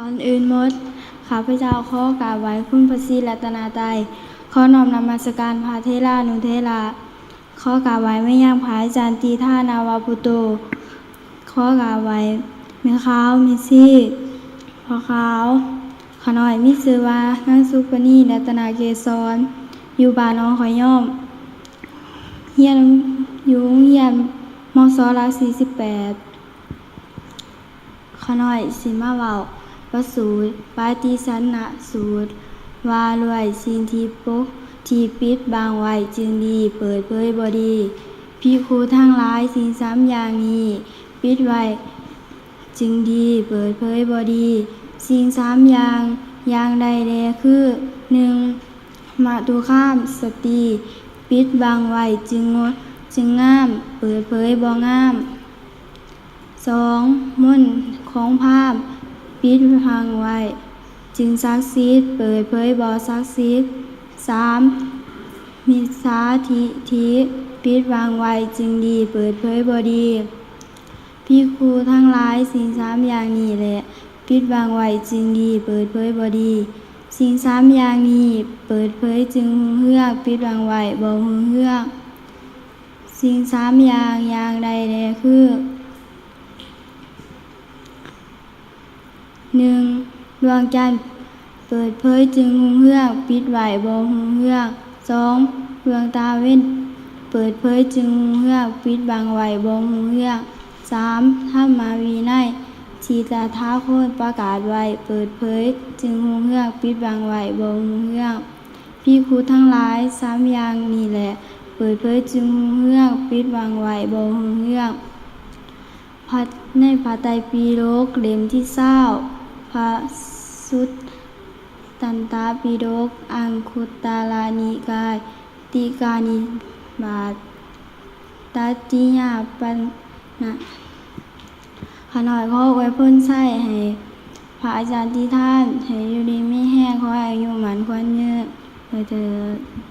ກ່ອນອື່ນໝົດ ຂ້າພະເຈົ້າຂໍກາບໄຫວ້ຄຸນພະສີລັດຕະນະໄຕ, ຂໍນ້ອມນະມັດສະການພະເຖລານຸເຖລະ, ຂໍກາບໄຫວ້ມາຍັງພະອາຈານຕີທານາວະປຸດໂຕ, ຂໍກາບໄຫວ້ແມ່ຂາວ ແມ່ຊີ ພໍ່ຂາວ. ຂ້ານ້ອຍມີຊື່ວ່າ ນາງສຸປະນີ ລັດຕະນະເກສອນ, ຢູ່ບ້ານໜອງຂ້ອຍຍອມ, ຮຽນຢູ່ໂຮງຮຽນ ມສ ຫຼັກສີ່ສິບແປດ. ຂ້ານ້ອຍຊິມາເວົ້າປະສູດ ປະຕິສັນນະສູດ ວ່າດ້ວຍສິ່ງທີ່ປົກ ທີ່ປິດບັງໄວ້ຈຶ່ງດີ ເປີດເຜີຍບໍ່ດີ. ພິກຂຸທັງຫຼາຍ ສິ່ງສາມຢ່າງນີ້ປິດໄວ້ຈຶ່ງດີ ເປີດເຜີຍບໍ່ດີ. ສິ່ງສາມຢ່າງ ຢ່າງໃດແດ່ຄື ໜຶ່ງ ມະຕຸຄາມ ສະຕີ ປິດບັງໄວ້ຈຶ່ງງົດ ຈຶ່ງງາມ ເປີດເຜີຍບໍ່ງາມ. ສອງ ມົນຂອງພາມ ປິດບັງໄວ້ຈຶ່ງສັກສິດ ເປີດເຜີຍບໍ່ສັກສິດ. ສາມ ມິດສາທິດຖິ ປິດບັງໄວ້ຈຶ່ງດີ ເປີດເຜີຍບໍ່ດີ. ພິກຂຸທັງຫຼາຍ ສິ່ງສາມຢ່າງນີ້ແຫຼະ ປິດບັງໄວ້ຈຶ່ງດີ ເປີດເຜີຍບໍ່ດີ. ສິ່ງສາມຢ່າງນີ້ເປີດເຜີຍຈຶ່ງຮຸ່ງເຮືອງ ປິດບັງໄວ້ບໍ່ຮຸ່ງເຮືອງ. ສິ່ງສາມຢ່າງ ຢ່າງໃດແດ່ຄື ໜຶ່ງ ດວງຈັນ ເປີດເຜີຍຈຶ່ງຮຸ່ງເຮືອງ ປິດໄວ້ບໍ່ຮຸ່ງເຮືອງ. ສອງ ດວງຕາເວັນ ເປີດເຜີຍຈຶ່ງຮຸ່ງເຮືອງ ປິດບັງໄວ້ບໍ່ຮຸ່ງເຮືອງ. ສາມ ທຳມະວິໄນ ທີ່ຕະຖາຄົດປະກາດໄວ້ ເປີດເຜີຍຈຶ່ງຮຸ່ງເຮືອງ ປິດບັງໄວ້ບໍ່ຮຸ່ງເຮືອງ. ພິກຂຸທັງຫຼາຍ ສາມຢ່າງນີ້ແຫຼະ ເປີດເຜີຍຈຶ່ງຮຸ່ງເຮືອງ ປິດບັງໄວ້ບໍ່ຮຸ່ງເຮືອງ. ພັດ ໃນພະໄຕປິດົກເຫຼັ້ມທີຊາວ ພະສຸດຕັນຕະປິດົກ ອັງຄຸດຕະລະນິກາຍ ຕິການິບາດ ຕັດຕິຍາປະນະ ຂ້ານ້ອຍຂໍອວຍພົນໄຊໃຫ້ພະອາຈານຕິທານ ໃຫ້ຢູ່ດີມີແຮງ ຂໍໃຫ້ອາຍຸໝັ້ນຂວັນຍືນເທີ້ນ.